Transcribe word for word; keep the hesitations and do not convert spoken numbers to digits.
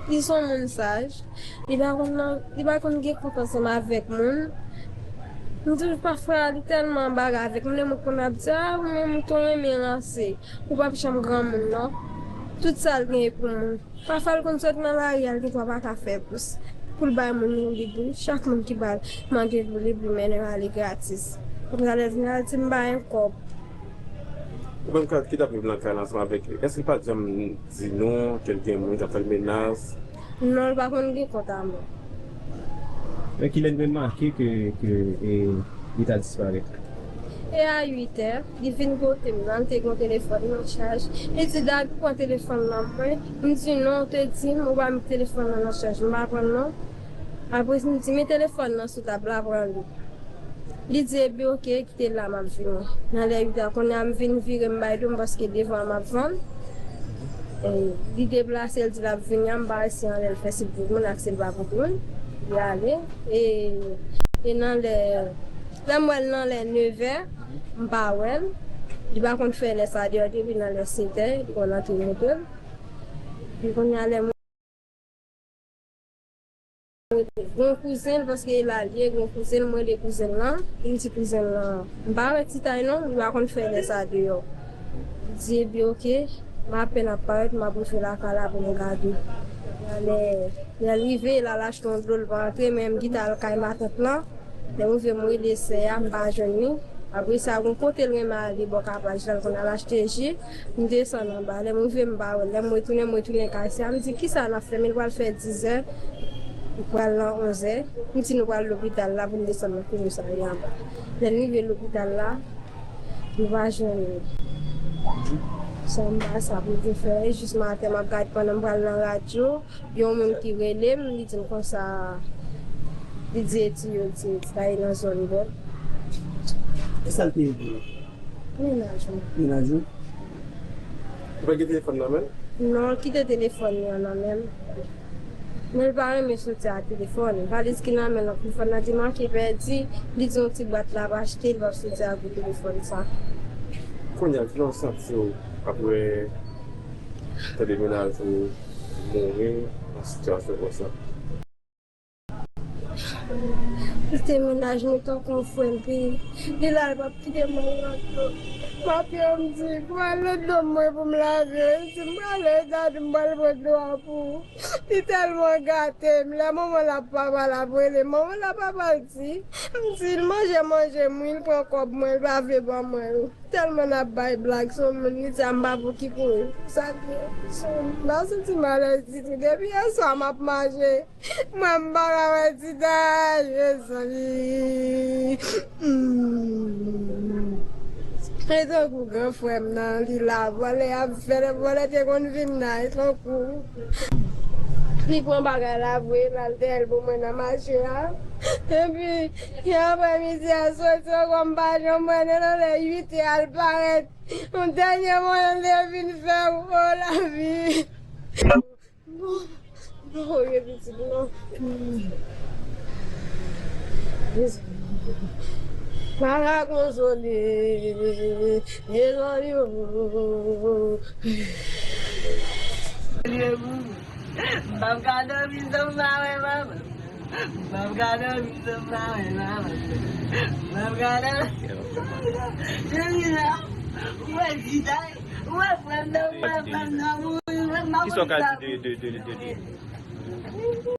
Li se yon moun saj. Li pa konn nan, li pa konn gen kont ansanm avèk moun. M toujou pafwa li tèlman bagay avèk mwen, mwen konn ap di, "Ah, ou menm ou tou renmen ranse. Ou p ap janm granmoun non." Tout sa l genyen pou moun. Pafwa l konn sot nan lari a, l gen dwa pa ka fè plis. Pou l bay moun yon libri, chak moun ki ba l mande l yon libri, mennen l ale gratis. Konsa lè l vini, l di m bay yon kòb. Ou menm ki t ap viv nan kay la ansanm avèk li, èske l pa t janm di nou ke l gen moun k ap fè l menas? Non, l pa konn gen kont a mwen. Men kilè n remake ke, ke e, li ta disparèt? E a uit è, li vin kote m nan, li te gen yon telefòn nan chaj. Li di, "Dad, pran telefòn nan mwen." M di, "Non, ou te di m ou pa met telefòn nan nan chaj." M pa pran l non. Apre, m di, "Met telefòn nan sou tab la, pran li." Li di, "Ebyen, oke, kite l la, m ap vini." Nan lè uit è, kounye a m vin vire, m bay do m paske devan m ap vann. E, li deplase, l di l ap vini a, m pa resi anlè l fè si l pou moun ak si l pa pou moun. Li ale. E, e nan lè, lè m wè l nan lè nevè, m pa wè l. Li pa konn fè lè sa deyò depi nan lè setè, li konn antre moto l. Epi kounye a lè m rele grann kouzen l, paske e la l ye, grann kouzen l, m rele kouzen l lan, m di kouzen l lan, "M pa wè Ti Tay non, li pa konn fè lè sa deyò." Li di, "Ebyen, oke, m apèn ap parèt, m ap rive lakay la pou m gade." Lè, lè l rive, l al achte yon dlo, l pa antre, men m kite al kay matant lan. Lè m rive, m rele sè a, m pa jwenn li. Apre sa, gon kote l renmen ale bò Kapaj la, l konn al achte ji. M desann anba. Lè m rive, m pa wè l. Lè m retounen, m retounen kay sè a. M di, "Kisa n ap fè?" Men l pral fè dizè, li pral nan onzè. M di, "Nou pral lopital la pou n desann nan komisarya anba." Lè n rive lopital la, nou pa jwenn li. Sa m pa sa pou m te fè. Jis maten, m ap gade pandan m pral nan radyo. Gen yon moun ki rele m, li di m konsa, li di Eti yo, li di Eti ta ye nan zòn bò. Kisa l te ye pou ou? Mennaj mwen. Mennaj ou? Ou pa gen telefòn nan men l? Non, l kite telefòn li an nan men m. Men l pa renmen soti ak telefòn. Valiz ki nan men l, telefòn nan te manke pèdi, li di yon ti bwat l ap achte, li p ap soti ak telefòn sa. Kounye a, kijan w santi w apre tande mennaj ou mouri nan sitiyasyon konsa? Li te mennaj mwen tankou yon frè l te ye. Li la, li p ap kite m al lakay. Papi an m di, "Pral nan dlo mwen pou m lave." Li di, "M prale, dadi, m pral pran dlo a pou ou." Li tèlman gate m. Lè manman l ap papa l ap rele, manman l ap papa l di, m di, "L manje manje m wi, l pran kòb mwen, l pa vle ban mwen yo." Tèlman n ap bay blag sou moun, li di a m pa pou ki kouri. Sa k gen sou m, m pa santi m alèz ditou. Depi yè swa m ap mache, mwen m pa ka wè Ti Tay, mezanmi. Hmm. E tankou gran frè m nan, li la, vòlè ap fè, vòlè te konn vin la, e tankou. Li pran bagay la vre, l al dèyè l pou mwen nan mache a. Epi, yon aprèmidi a soti ankò, m pa janm wè l nan lè uit è al parèt. Yon dènye mwen l te vin fè, o lavi. Non, non, oye pitit, non. Mezanmi. Mara konsole, mezanmi, o. M p ap ka dòmi san m pa wè manman. M p ap ka dòmi san m pa wè manman. M p ap ka dòmi. Cheri la, ou wè Ti Tay, ou wè frè m nan, ou wè frè m nan mouri, frè m nan mouri. Kisa w ka di de, de, de, de, de?